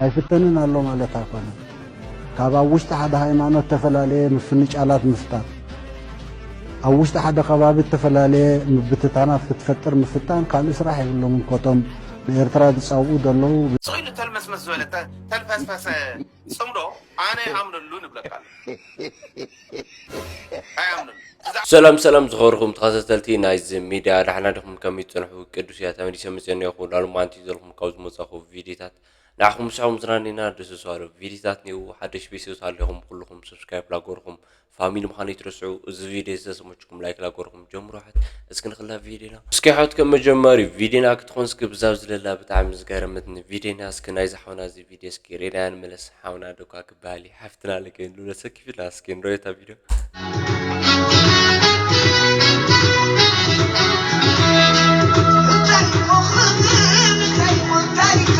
ኣይፍተንን ኣሎ ማለት ኣይኮነን። ካብ ኣብ ውሽጢ ሓደ ሃይማኖት ተፈላለየ ምፍንጫላት ምፍጣር፣ ኣብ ውሽጢ ሓደ ከባቢ እተፈላለየ ምብትታናት ክትፈጥር ምፍታን ካልእ ስራሕ የብሎምን። ኮቶም ንኤርትራ ዝጻብኡ ዘለዉ። ስቕ ኢሉ ተልመስመስ ዝበለ ተ-፣ ተልፈስፈሰ ጽምዶ ኣነ ኣይኣምነሉን እብለካ ኣለኹ። ኣይኣምነሉን። እዛ ሰላም ሰላም ዝኸበርኩም ተኸታተልቲ ናይዚ ሚድያ፣ ዳሕና ዲኹም? ከመይ ትጸንሑ? ቅዱስ እያ ተመሊሰ መጽኤ እኒአኹ። ላሉ ማንቲ ዘለኹም ካብ ዝመጻኹ ቪዲዮታት ንዓኹም ምሳኹም ዝናኒና ደስ ዝባሉ ቪዲዮታት እኒአው። ሓደሽ ቤተሰብ ኣለኹም ኩልኹም ሰብስክራይብ ላገርኩም ፋሚሊ ምዃን ይትረስዑ። እዚ ቪዲዮ ዝተሰመችኩም ላይክ ላገርኩም ጀምሩ። ሕት እስኪ ንኽላ ቪዲዮና እስኪ ሕት ከም መጀመሪ ቪዲዮና ክትኾን እስኪ ብዛብ ዝለላ ብጣዕሚ ዝገረመትኒ ቪዲዮና እስኪ ናይዚ ሓውና እዚ ቪዲዮ እስኪ ሬዳያ ንመለስ። ሓውና ዶካ ክበሃል እዩ ሓፍትና ለከ ንብለ ሰኪፍና እስኪ ንሪኦ እታ ቪዲዮ።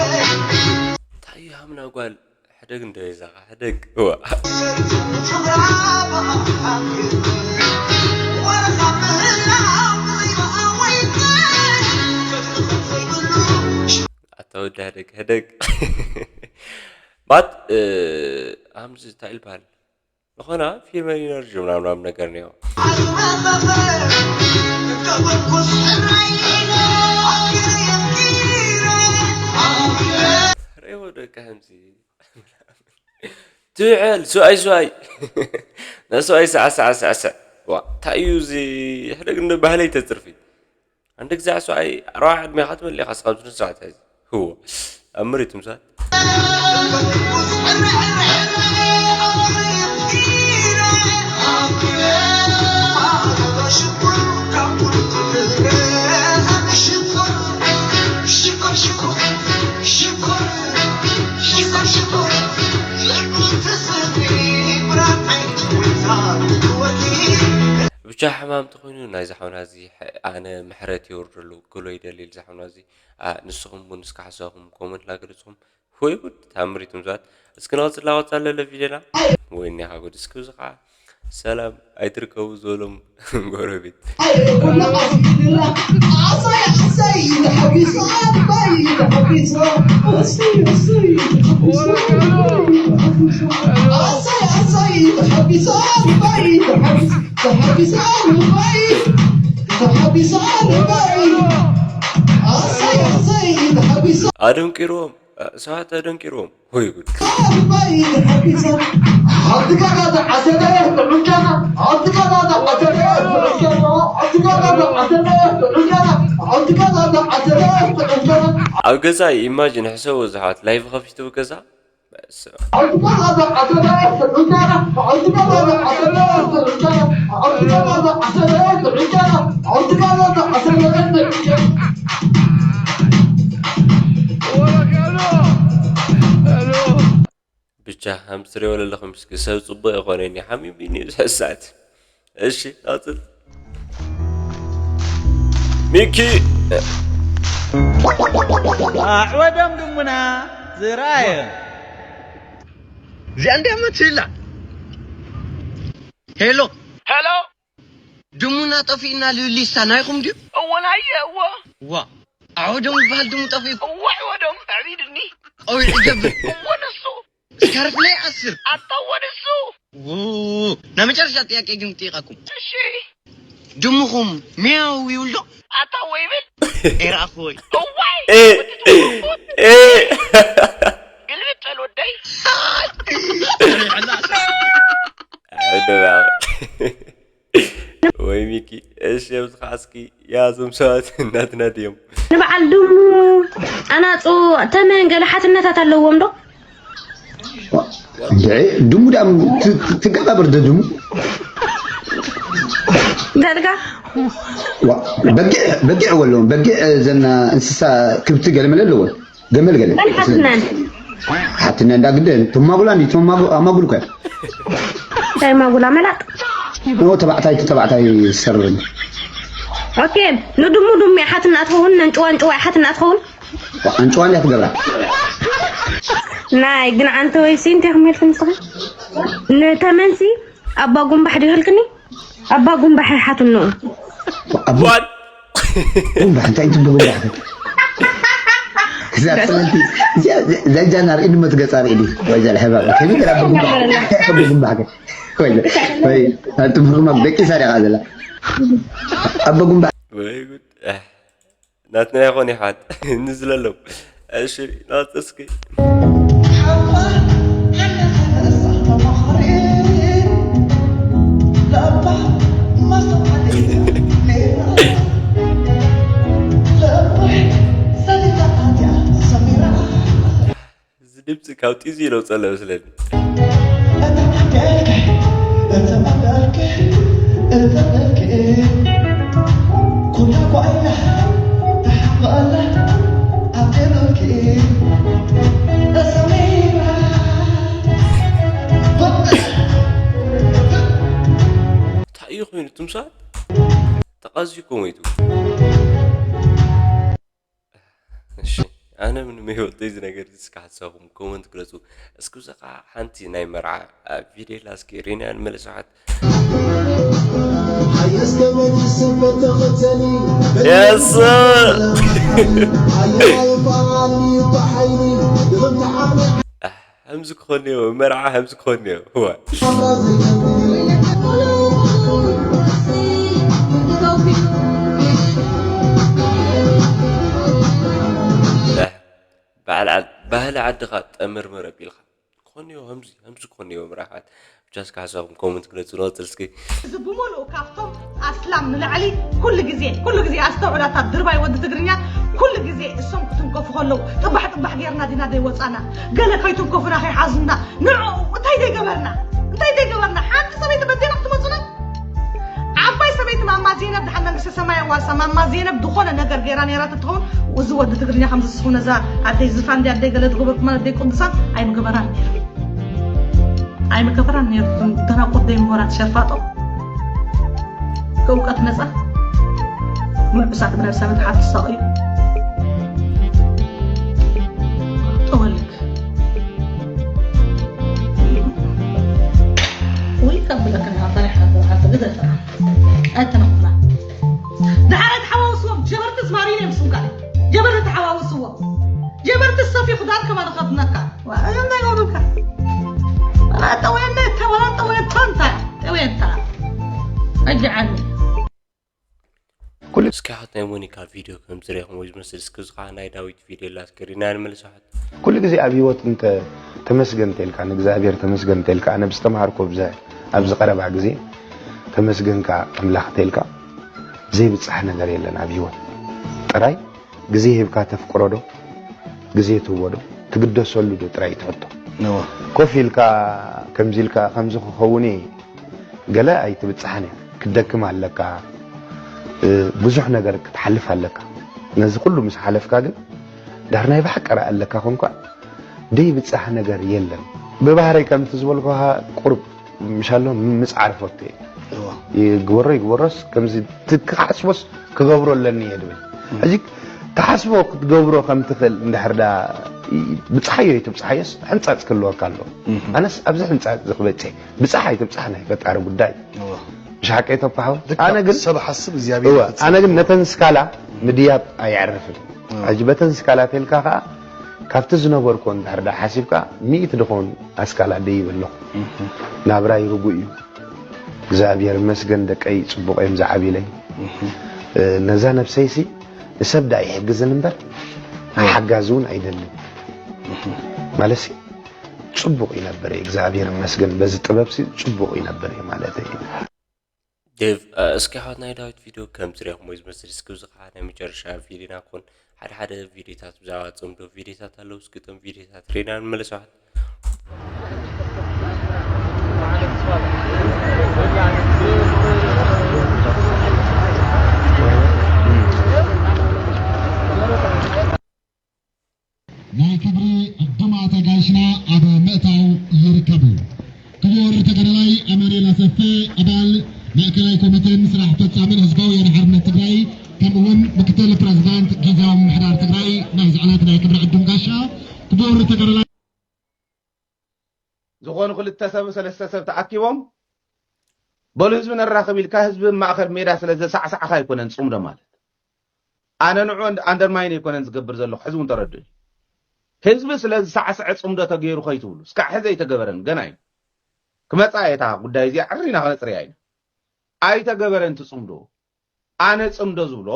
እንታይ እዩ ሃምና ጓል ሕደግ እንደ ይዛኻ ሕደግ እዋ። ኣታ ወዲ ሕደግ ሕደግ ባት ኣምዚ እንታይ ይልበሃል ዝኾና ፊልም ኢነርጂ ምናምናም ነገር ነዮ። ሬዎ ደቂ ከምዚ ትውዕል ስዋይ ስዋይ ናስዋይ ሳዕ ሳዕ ሳዕ ሳዕ ዋ እንታይ እዩ እዚ ሕደግ እንደ ባህለይ ተፅርፊ ሓንቲ ግዜ ሰብኣይ ኣርባዓ ዕድሜኻ ትመልእ ኢኻ ስኻ ስነ ስርዓት ሕዚ። ህዎ ኣብ መሬት ምሳል ብቻ ሕማም ተኾይኑ ናይዚ ሓውና እዚ ኣነ ምሕረት የውርደሉ ክብሎ ይደሊ ዝሓውና እዚ ንስኹም እውን እስከ ሓሳብኩም ኮመንት ላገለፅኹም ወይ ጉድ ታምሪት ምዛት እስኪ ንቐፅላ ቀፃ ለለ ቪድዮና ወይ እኒኻ ጉድ እስኪ እዚ ከዓ ሰላም ኣይትርከቡ ዝበሎም ጎረቤት ኣደንቂርዎም ሰባት ኣደንቂርዎም ወይ ጉድ ኣብ ገዛ ኢማጂን ሕሰቦ ዝሓት ላይቭ ከፊቱ ገዛ ብቻ ከም ትሪኦ ዘለኹም እስኪ ሰብ ፅቡቅ ይኮነኒ ሓሚሙኒ ዝሕሳት እሺ ቀፅል ሚኪ ኣዕወዶም ድሙና ዝረኣየ እዚኣ እንዲያ መትላ ሄሎ ሄሎ ድሙና ጠፊእና ልብሊ ስታ ናይኹም ድዩ እዎ ናየ እዎ ዋ ኣዕወዶም ዝበሃል ድሙ ጠፊኡ እዎ ኣዕወዶም ኣዕቢድኒ ቀዊዕ ይገብር እዎ ንሱ ስካርፍ ናይ ኣስር ኣታ እዎ ንሱ ው ናይ መጨረሻ ጥያቄ ግን ክጥይቃኩም እሺ ድሙኹም ሚያው ይብል ዶ ኣታ እዎ ይብል ኤራእኹ ወይ እዋይ ግልብጥ በል ወደይ ወይ ሚኪ እሺ ኣብዚ ከዓ እስኪ ያዞም ሰባት እናትና ድዮም ንበዓል ድሙ ኣናፁ ተመን ገለ ሓትነታት ኣለዎም ዶ ድሙ ዳ ትገባብር ዶ ድሙ ዳልጋ በጊዕ በጊዕ ወለዎም በጊዕ ዘና እንስሳ ክብቲ ገለመለ ኣለዎም ገመል ገለ ሓትነን ሓትነ እንዳ ግደን ተማጉላ እንዲ ተማጉ ኣማጉል ኮያ እንታይ ማጉላ መላጥ ኖ ተባዕታይ ተባዕታይ ዝሰርብን ኦኬ ንድሙ ድሙ ሓትና ትኸውን ነንጭዋ ንጭዋ ሓትና ትኸውን ኣንጭዋ እንዲያ ትገብራ ናይ ግን ኣንተ ወይ ሲ እንታይ ክመልክ ንስኻ ንተመንሲ ኣባ ጉንባሕ ድዩ ህልክኒ ኣባ ጉንባሕ ይሓትኖ ጉንባሕ እንታይ ትብሉ ጉንባሕ እዛ ጽልልቲ፣ እዚኣ፣ እዛ ጃና ርኢ፣ ንመት ገጻ ርኢ። ወይ ዘላ ሕባብ። ከመይ ገላ ብጉንባ? ብጉንባ ከ? ወይ፣ ወይ፣ ኣብቲ ብጉንባ ደቂሳ ዲኻ ዘላ? ኣብ ብጉንባ። ወይ ጉድ። ኣህ፣ ናትና ይኾን ይሓት። ንዝለለው። እሺ፣ ናት እስኪ። እዚ ድምፂ ካብ ጢዙ ይለውፀለ መስለኒ። እንታይ እዩ ኮይኑ ትምሳል? ተቐዚኩም ወይቱ። እሺ፣ ኣነ ምንም ይወደይ እዚ ነገር እዚ እስከ ሓሳብኩም ኮመንት ግለጹ። እስኪ ብዛዕባ ሓንቲ ናይ መርዓ ቪድዮ ላስኪ ሪና ንመለስ ሓት። የስ። ከምዚ ክኾን እዮ፣ መርዓ ከምዚ ክኾን እዮ። እዋ። በዓል ዓድ-፣ ባህሊ ዓድኻ ጠመርመር ኣቢልካ። ክኾን እዮ፣ ከምዚ፣ ከምዚ ክኾን እዮ፣ መርዓ። ብቻ እስከ ሓሳብኩም ኮመንት ግለጹ፣ ንቐጽል እስኪ። እዚ ብምሉኡ ካብቶም ኣስላም ንላዕሊ ኩሉ ግዜ፣ ኩሉ ግዜ ኣስተውዕላታ ድርባይ ወዲ ትግርኛ፣ ኩሉ ግዜ እሶም ክትንከፉ ከለዉ ጥባሕ ጥባሕ ጌርና ዲና ደይወጻና? ገለ ከይትንከፉና ከይሓዙና ንዕኡ እንታይ ደይገበርና? እንታይ ደይገበርና? ሓንቲ ሰበይቲ በዴና ክትመጹና? ዓባይ ሰበይቲ ማማ ዜነብ ድሓን መንግስተ ሰማይ ኣዋርሳ። ማማ ዜነብ ዝኾነ ነገር ጌራ ኔራ ተትኸውን፣ እዚ ወዲ ትግርኛ ከምዚ ስኹ ነዛ ኣደይ ዝፋን ድያ ኣደይ ገለ ዝገበርኩማ ኣደይ ቅዱሳን ኣይምገበራን ኔሩ። ኣይምገበራን ኔሩ። እቶም ደናቁር ደይ ምሁራት ሸርፋጦ ከእውቀት ነጻ ምዑሳት ብነብሰ ምትሓት ትሳቐዩ። ጠወልክ። ውይ፣ ከብለክን ሃፈረ ሓፈረ ግደፈ። ኣይተነኩላ። ደሓር ኣይተሓዋውስዎም። ጀበርቲ ዝማሪ እዮም ስምካ። ጀበርቲ ተሓዋውስዎም። ጀበርቲ ሰፊ ክዳን ከማን ከድነካ። ዋ፣ እንታይ ይወሩካ? ወላ ጠወየና፣ ወላ ጠወየታ እንታ፣ ጠወየታ። ኣጅዓኒ። ኩሉ እስኪ ሓት ናይ ሞኒካ ቪድዮ ከም ዝረኹም ወይ ዝመስል፣ እስኪ እዚ ከዓ ናይ ዳዊት ቪድዮ ኣላ፣ እስኪ ሪና ንመልስ ሓት። ኩሉ ግዜ ኣብ ህይወት እንተ ተመስገን እንተልካ፣ ንእግዚኣብሔር ተመስገን እንተልካ፣ ኣነ ብዝተምሃርኮ ብዘ-፣ ኣብዚ ቀረባ ግዜ ተመስገንካ ኣምላኽ እንተልካ፣ ዘይብጻሕ ነገር የለን ኣብ ህይወት። ጥራይ ግዜ ሂብካ ተፍቅሮ ዶ፣ ግዜ ትህቦ ዶ፣ ትግደሰሉ ዶ ጥራይ ትሕቶ። እወ። ኮፍ ኢልካ ከምዚ ኢልካ ከምዚ ክኸውን እየ ገለ ኣይትብጻሕን እያ። ክትደክም ኣለካ። እ፣ ብዙሕ ነገር ክትሓልፍ ኣለካ። ነዚ ኩሉ ምስ ሓለፍካ ግን፣ ድሕር ናይ ብሓቂ ርኣ ኣለካ ኮንኳ፣ ደይብጻሕ ነገር የለን። ብባህረይ ከምቲ ዝበልኩኻ ቁሩብ ምሻሎ ምጽዓር ፈቱ እየ። እዋ። ይግበሮ ይግበሮስ ከምዚ ት-፣ ክሓስቦስ ክገብሮ ኣለኒ እየ ድብል። እም። ሕጂ ትሓስቦ ክትገብሮ ከም ትኽእል እንድሕር ዳ ይ-፣ ብጽሓዮ ኣይትብጽሓዮስ ሕንጻጽ ክህልወካ ኣለዎ። እም። ኣነስ ኣብዚ ሕንጻጽ እዚ ክበጽሕ ብጽሕ ኣይትብጽሕ ናይ ፈጣሪ ጉዳይ። እዋ። ምሽ ሓቀይ ተፋሓው? ልክዕ፣ ኣነ ግን ሰብ ሓስብ እግዚኣብሔር እዋ፣ ይፍጽም። ኣነ ግን ነተን ስካላ ምድያብ ኣየዕርፍን። እዋ። ሕጂ በተን ስካላ ተልካ ከኣ ካብቲ ዝነበርኮ እንድሕር ዳ ሓሲብካ ሚእቲ ድኾን ኣስካላ ደይብ ኣለኹ። እህ። ናብራይ ርጉእ እዩ። እግዚኣብሔር ይመስገን ደቀይ ጽቡቕ እዮም ዝዓብዩለይ። እህ። እ፣ ነዛ ነብሰይሲ ንሰብ ዳ ይሕግዝን እምበር እዋ። ሓጋዚ እውን ኣይደልን። እህ። ማለትሲ ጽቡቕ ይነብር እየ፣ እግዚኣብሔር ይመስገን በዚ ጥበብሲ ጽቡቕ ይነብር እየ ማለት እዩ። ዴቭ፣ እ፣ እስኪ ሓወት ናይ ዳዊት ቪድዮ ከም ትሪእኹም ወይ ዝመስል፣ እስኪ እዚ ከዓ ናይ መጨረሻ ቪድዮና ክኾን። ሓደ ሓደ ቪድዮታት ብዛዕባ ጽምዶ ቪድዮታት ኣለዉ። እስኪ እቶም ቪድዮታት ሪና ንመለስ። ናይ ክብሪ ዕዱማት ኣጋይሽና ኣብ ምእታው ይርከቡ። ክቡር ተጋዳላይ ኣማኑኤል ኣሰፌ፣ ኣባል ማእከላይ ኮሚቴን ስራሕ ፈጻምን ህዝባዊ ወያነ ሓርነት ትግራይ፣ ከምኡ እውን ምክትል ፕረዚዳንት ግዝያዊ ምምሕዳር ትግራይ፣ ናይዚ ዕለት ናይ ክብሪ ዕዱም ጋሻ። ክቡር ተጋዳላይ ዝኾኑ ክልተ ሰብ ሰለስተ ሰብ ተኣኪቦም፣ በሉ ህዝቢ ነራኽብ ኢልካ ህዝቢ ማእኸል ሜዳ ስለ ዘሳዕሳዕካ ኣይኮነን ጽምዶ ማለት። ኣነ ንዑ ኣንደርማይን ኣይኮነን ዝገብር ዘለኹ፣ ሕዚ እውን ተረድኡኒ። ህዝቢ ስለ ዝሳዕስዐ ጽምዶ ተገይሩ ከይትብሉ፣ እስካዕ ሕዚ ኣይተገበረን፣ ገና እዩ። ክመጻ እየ እታ ጉዳይ እዚኣ ዕሪና ከነጽርያ ኢና። ኣይተገበረን እቲ ጽምዶ። ኣነ ጽምዶ ዝብሎ፣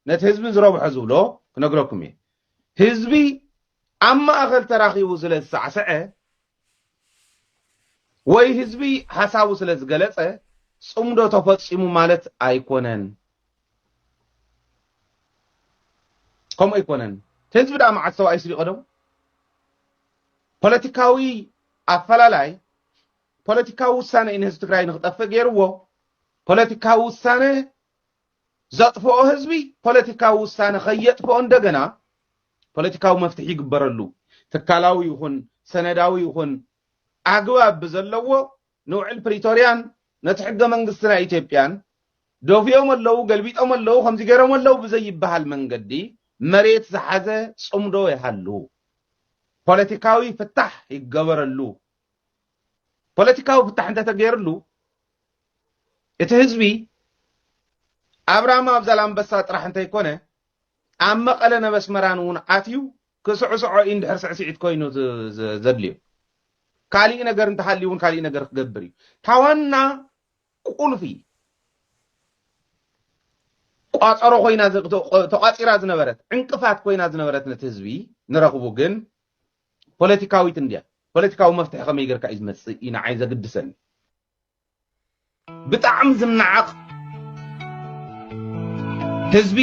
ነቲ ህዝቢ ዝረብሖ ዝብሎ ክነግረኩም እየ። ህዝቢ ኣብ ማእኸል ተራኺቡ ስለ ዝሳዕስዐ ወይ ህዝቢ ሓሳቡ ስለ ዝገለጸ ጽምዶ ተፈጺሙ ማለት ኣይኮነን። ከምኡ ኣይኮነን። ህዝቢ ደኣ መዓት ሰብኣይ ስሪቆ ደሞ? ፖለቲካዊ ኣፈላላይ፣ ፖለቲካዊ ውሳነ እዩ ንህዝቢ ትግራይ ንክጠፍእ ገይርዎ። ፖለቲካዊ ውሳነ ዘጥፍኦ ህዝቢ ፖለቲካዊ ውሳነ ከየጥፍኦ እንደገና ፖለቲካዊ መፍትሒ ይግበረሉ። ትካላዊ ይኹን ሰነዳዊ ይኹን ኣግባብ ብዘለዎ ንውዕል ፕሪቶርያን ነቲ ሕገ መንግስቲ ናይ ኢትዮጵያን ደፊኦም ኣለዉ፣ ገልቢጦም ኣለዉ፣ ከምዚ ገይሮም ኣለዉ ብዘይበሃል መንገዲ መሬት ዝሓዘ ጽምዶ ይሃሉ። ፖለቲካዊ ፍታሕ ይገበረሉ። ፖለቲካዊ ፍታሕ እንተተገይርሉ እቲ ህዝቢ ኣብ ራማ ኣብ ዛላምበሳ ጥራሕ እንተይኮነ ኣብ መቐለ ነበስመራን እውን ኣትዩ ክስዕስዖ እዩ እንድሕር ስዕስዒት ኮይኑ ዝ- ዝ- ዘድልዮ። ካሊእ ነገር እንተሃልዩ እውን ካሊእ ነገር ክገብር እዩ። እታ ዋና ቁልፊ ቋፀሮ ኮይና ዝ- ተቆ- ተቋፂራ ዝነበረት ዕንቅፋት ኮይና ዝነበረት ነቲ ህዝቢ ንረኽቡ ግን ፖለቲካዊት እንድያ። ፖለቲካዊ መፍትሒ ከመይ ጌርካ እዩ ዝመፅእ እዩ ንዓይ ዘግድሰኒ። ብጣዕሚ ዝነዓቕ ህዝቢ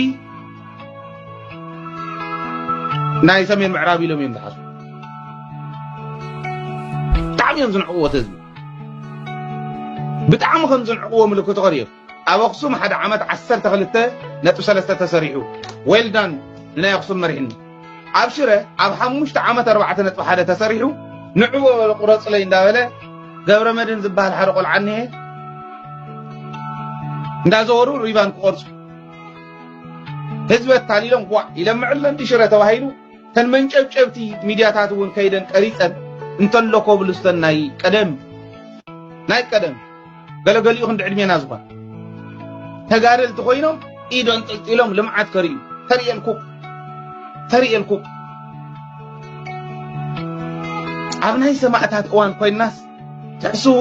ናይ ሰሜን ምዕራብ ኢሎም እዮም ዝሓስቡ። ብጣዕሚ እዮም ዝንዕቕዎ እቲ ህዝቢ። ብጣዕሚ ከም ዝንዕቕዎ ምልክቱ ከርእዮ። ኣብ ኣኽሱም ሓደ ዓመት ዓሰርተ ክልተ ነጥቢ ሰለስተ ተሰሪሑ። ዌልዳን ንናይ ኣኽሱም መሪሕነት። ኣብ ሽረ ኣብ ሓሙሽተ ዓመት ኣርባዕተ ነጥቢ ሓደ ተሰሪሑ። ንዑ በለ ቁረፁለይ እንዳበለ ገብረ መድህን ዝበሃል ሓደ ቆልዓ እኒሀ እንዳዘወሩ ሪቫን ክቆርፁ ህዝቢ ኣታሊሎም ኳዕ ኢለምዕለን ሽረ ተባሂሉ። ተን መንጨብጨብቲ ሚድያታት እውን ከይደን ቀሪፀን እንተሎ ኮብልስተን ናይ ቀደም ናይ ቀደም ገለገሊኡ ክንዲ ዕድሜና ዝኾን ተጋደልቲ ኮይኖም ኢድ ኣንጠልጢሎም ልምዓት ከርእዩ ተርእየልኩም ተርእየልኩም። ኣብ ናይ ሰማእታት እዋን ኮይናስ ትሕስቡ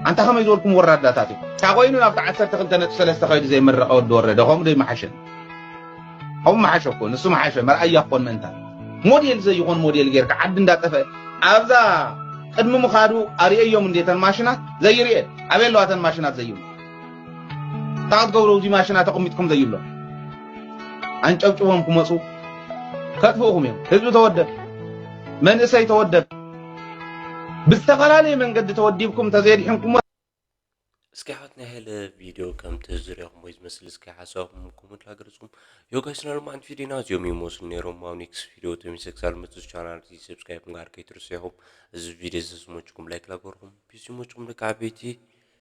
ኣንታ ከመይ ዝበልኩም ወራዳታት እዩ። እንታ ኮይኑ ናብቲ ዓሰርተ ክልተ ነጥቢ ሰለስተ ከይዱ ዘይምረቐ ወዲ ወረደ ከምኡ ዶ ይመሓሸን? ከምኡ መሓሸ እኮ ንሱ መሓሸ መርኣያ ክኾን ምእንታ ሞዴል ዘይኾን ሞዴል ጌርካ ዓዲ እንዳጠፈ ኣብዛ ቅድሚ ምኻዱ ኣርእየዮም እንዴ ተን ማሽናት ዘይርእየን ኣበይ ኣለዋ ተን ማሽናት ዘይብሉ እንታይ ክትገብሩ እዚ ማሽናት ኣቐሚጥኩም ዘይብሎ ኣንጨብጭቦም ክመፁ ከጥፍኡኹም እዮም። ህዝቢ ተወደብ፣ መንእሰይ ተወደብ፣ ብዝተፈላለየ መንገዲ ተወዲብኩም እንተዘየድሒንኩሞ እስኪ ኣሕዋትና ሄለ ቪድዮ ከምቲ ዝሪኦኹምዎ ዝመስል እስኪ ሓሳብኩም ኮመንት ላገርፅኩም። ዮ ጋይስ ናልማዓንቲ ቪድዮና እዚኦም ይመስሉ ነይሮም። ኣብ ኔክስት ቪድዮ ተመልሰ ክሳብ ልመፅእ ቻናል እዚ ሰብስክራይብ ምግባር ከይትርስዑ ኢኹም። እዚ ቪድዮ እዚ ዝመችኩም ላይክ ላገርኩም ፒስ ይመችኩም ደቂ ዓበይቲ።